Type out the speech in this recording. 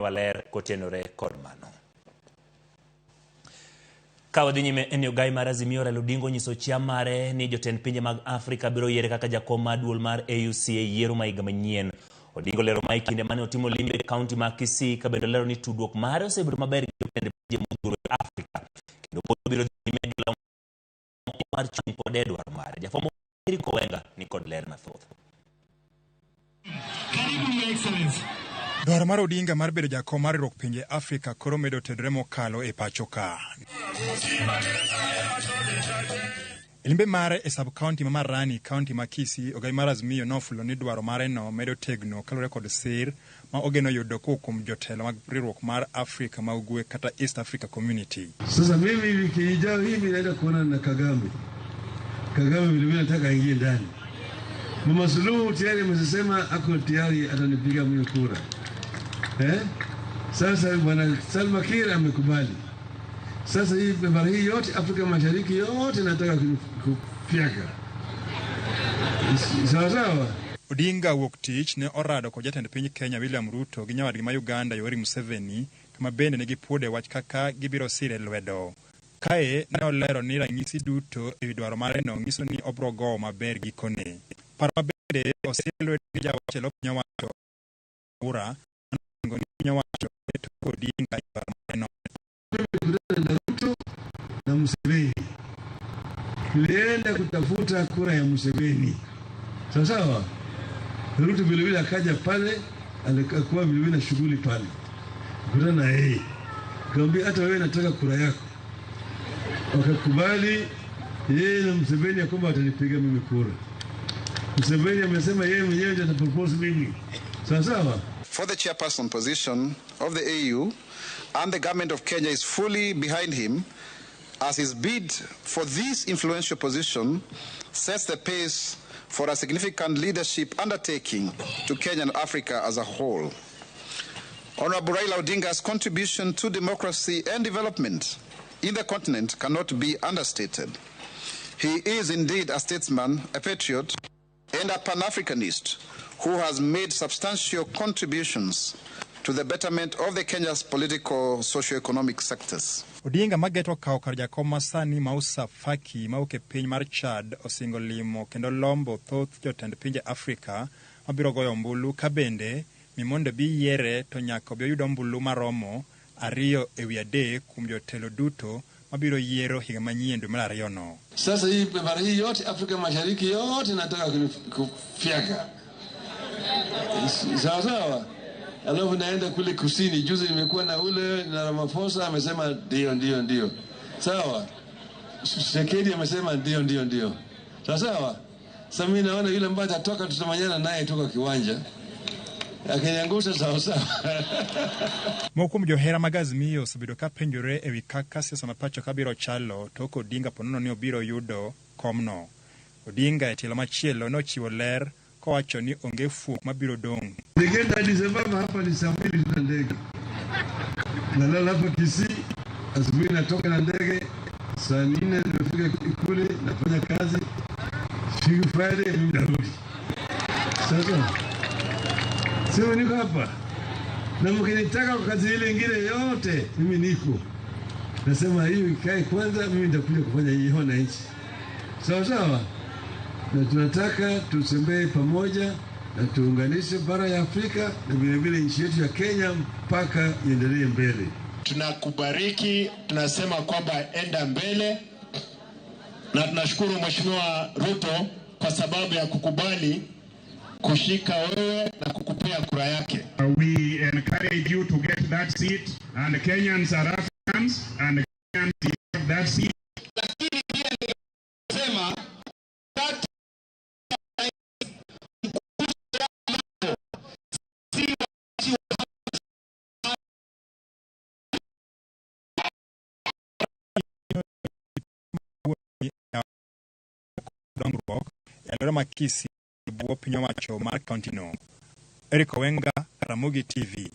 Waler kotenore kod mano. Ka wadhi nyime en ni ogai mar Azimio Raila Odinga onyiso chia mare ni jotend pinje mag Afrika biro yiere kaka jakom mar duol mar AUC e yiero ma higa manyien. Odinga olero ma e kinde mane otimo limbe e kaunti ma Kisii ka bende olero ni tudruok mare osebedo maber gi jotend pinje modhuro e Afrika kendo pod obiro dhi nyime gi law mar chung' kode e dwaro mare. Jafwambo Eric Owenga ni kod ler mathoth. Dwaro mar Odinga mar bedo jakom mar riwruok pinje Afrika koro medo tedore mokalo e pacho ka. E limbe mare e sub county ma Marani, county ma Kisii, ogai mar Azimio nofulo ni dwaro mare no medo tegno kaluwore kod sir ma ogeno yudo kowuok kuom jotelo mag riwruok mar Afrika ma Ugwe kata East Africa Community. Sasa mimi wiki ijayo hii mimi naenda kuonana na Kagame. Kagame vile vile nataka aingie ndani. Mama Suluhu tayari amesema ako tayari atanipiga mimi kura. Eh? Sasa bwana Salva Kiir amekubali. Sasa hii bara hii yote Afrika Mashariki yote nataka kufyeka. Sawa sawa. Odinga wuok tich ne orado kod jatend piny Kenya William Ruto gi nyawadgi ma Uganda Yoweri Museveni kama bende ne gipuode wach kaka gibiro sire lwedo. Kae ne olero ni ranyisi duto ewi dwaro mare no nyiso ni obro gowo maber gikone. Paro ma bende osir lwedo gi jawach e lo piny owacho Ura mane ni piny owacho ne toko Odinga e dwaro mare no. Nimekutana na Ruto na Museveni. Nilienda kutafuta kura ya Museveni. Sawa sawa. Ruto vile vile akaja pale, alikuwa vile vile na shughuli pale. Kutana na yeye. Nikamwambia hata wewe nataka kura yako. Wakakubali yeye na Museveni ya kwamba watanipiga mimi kura. Museveni amesema yeye mwenyewe ndiye atapropose mimi. Sawa sawa. For the chairperson position of the AU, and the government of Kenya is fully behind him as his bid for this influential position sets the pace for a significant leadership undertaking to Kenya and Africa as a whole. Honorable Raila Odinga's contribution to democracy and development in the continent cannot be understated. He is indeed a statesman, a patriot, and a Pan-Africanist who has made substantial contributions to the betterment of the Kenya's political, socio-economic sectors. Odinga mageto kawo kar jakom masani Moussa Faki mawuok e piny mar Chad osingo limo kendo lombo thoth jotend pinje Afrika mabiro goyo ombulu ka bende mi mondo bi yiere to nyaka obi oyud ombulu maromo 2 ewi 3 kuom jotelo duto mabiro yiero higa manyien dwe mar ariyo no. Sasa hii bara hii yote Afrika Mashariki yote nataka kufyeka. Sawa sawa. Alafu naenda kule kusini. Juzi nimekuwa na ule na Ramaphosa amesema ndio ndio ndio. Sawa. Tshisekedi amesema ndio ndio ndio. Sawa sawa. Sasa mimi naona yule ambaye atatoka tutamanyana naye toka kiwanja. Akiniangusha sawa sawa. Moko kuom johera mag Azimio osebedo ka penjore ewi kaka siasa ma pacho ka biro chalo tok Odinga ponono ni obiro yudo komno. Odinga e tielo machielo nochiwo ler kowacho ni onge fuok mabiro dong'. Nikienda Addis Ababa hapa ni saa 2 tuna ndege. Nalala hapa Kisii, asubuhi natoka na ndege, saa 4 nimefika kule, nafanya kazi. Siku Friday mimi narudi. Sasa sio niko hapa. Na mkinitaka kwa kazi ile ingine yote, mimi niko. Nasema hiyo ikae kwanza, mimi nitakuja kufanya hiyo wananchi. Sawa sawa. Na tunataka tutembee pamoja na tuunganishe bara ya Afrika na vile vile nchi yetu ya Kenya mpaka iendelee mbele. Tunakubariki, tunasema kwamba enda mbele, na tunashukuru Mheshimiwa Ruto kwa sababu ya kukubali kushika wewe na kukupea kura yake. We encourage you to get that seat, and Kenyans are Africans, and Kenyans deserve that seat. Lakini pia ningesema kati si dongruok e alwora ma Kisii e bwo piny owacho mar kaunti no. Eric Owenga, Ramogi TV.